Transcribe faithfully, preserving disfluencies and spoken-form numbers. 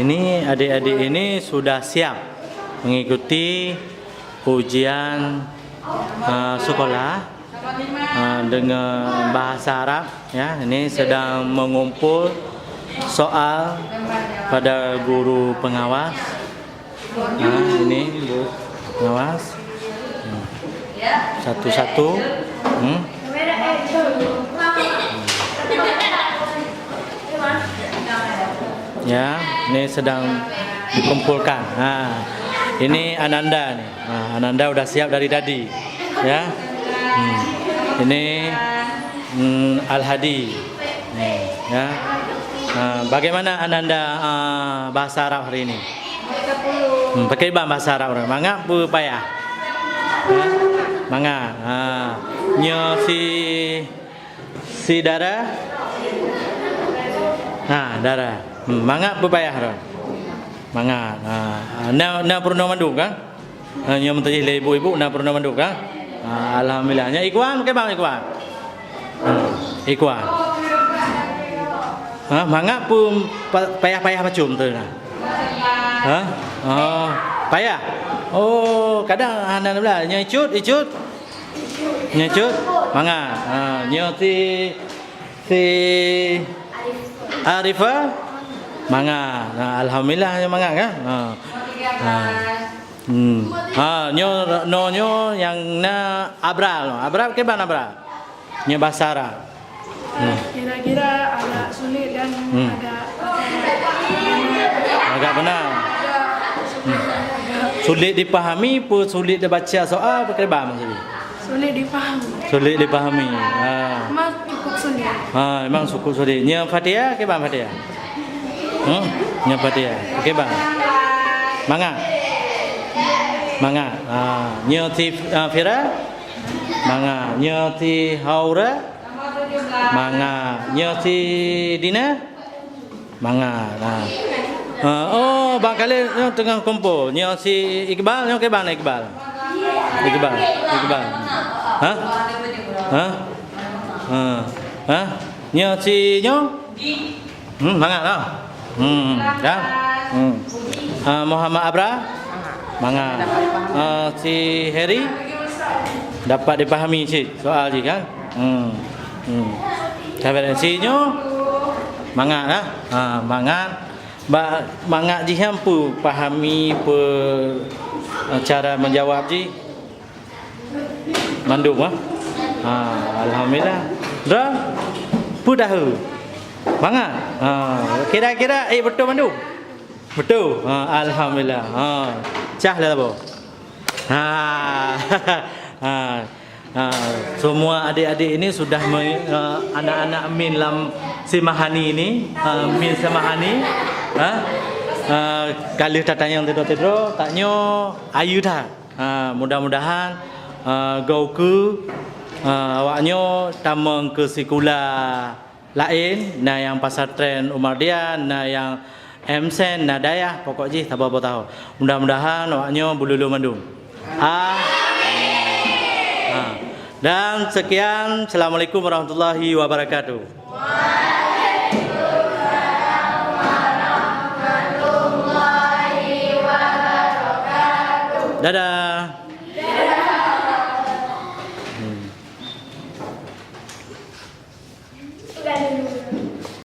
Ini adik-adik ini sudah siap mengikuti ujian, eh, sekolah, eh, dengan bahasa Arab, ya. Ini sedang mengumpul soal pada guru pengawas. Nah, ini, Bu. Ngawas. Hmm. Satu-satu. Hmm. Ya, ini sedang dikumpulkan. Ha, ini Ananda ni. Ha, Ananda udah siap dari tadi. Ya. Hmm. Ini, hmm, Al-Hadi. Hmm, ya. Ha, bagaimana Ananda, ah, bahasa Arab hari ini? Hmm, pakriban bahasa Arab. Mangat peu payah? Ha? Mangat. Ha. Nyoe si, si Dara? Ha, Dara. Hmm, mangat peu payah, Ron? Mangat. Ha. Na, na peurunoe mandum kan? Ha, nyoe meutajih lé ibu-ibu na peurunoe mandum kan? Ha, alhamdulillah. Nyoe Ikhwan, pakriban Ikhwan? Hmm, Ikhwan. Ha, mangat peu pa-, payah-payah bacut tu na? Ha? Oh, payah. Oh, kadang hana bela. Nyoe Icut, Icut. Nyoe Icut. Mangat. Ha, nyoe si, si Arifa. Mangat. Ha, alhamdulillah nyoe mangat kan? Ha. Ha. Hmm. Ha, nyoe, nyoe, nyoe nyang na Abral. Abral pakriban Abral? Nyoe bahasa Arab. Hmm. Kira-kira agak sulit dan Hmm. agak, agak benar. Agak Hmm. sulit dipahami, peu sulit dibaca soal, pakriban maksudnya? Sulit dipahami. Sulit dipahami. Ha. Memang cukup sulit. Ha, memang cukup sulit. Nyoe Fatihah, pakriban Fatihah? Hmm? Nyoe Fatihah. Pakriban? Mangat? Mangat. Ha. Nyoe si, ah, Fira? Mangat. Nyoe si Haura? Mangat. Nyoe si Dina? Mangat. Ha. Ha, oh, bak kali nyoe teungoh kumpul. Nyoe si Iqbal, nyoe pakriban Iqbal? Iqbal, Iqbal. Ha? Ha? Ha. Ha? Nyoe si nyoe? Hmm, mangat lah. Hmm, kan? Hmm. Ah, Muhammad Abra? Mangat. Ah, si Heri? Dapat dipahami cit soal jih kan? Hmm. Hmm. Sabar, si nyoe? Mangat lah. Ha, mangat. Ba, mangat jih nyan peu pahami, peu, eh, cara menjawab jih? Mandum, ah? Ha, alhamdulillah. Dra, peu dah? Mangat? Ha, kira-kira, eh, beutôi mandum? Beutôi? Ha, alhamdulillah. Ha, cah lah, Bo. Ha. Ha. Ha, semua adik-adik ini sudah me-, eh, anak-anak min lam Simahani ini, eh, min Simahani. Ha? Eh, ka lheueh tatanyong sidroe-sidroe, tanyoe ayu that. Ha, mudah-mudahan, ha, geukeue, ha, awaknyoe tamong keu sikula laén, na nyang Pasantren Umardian, na nyang M Sen, na dayah, pokok jih saboh-boh tahu. Mudah-mudahan awaknyoe beululu mandum. Amin. Ha. Dan sekian, Assalamualaikum warahmatullahi wabarakatuh. Dadah.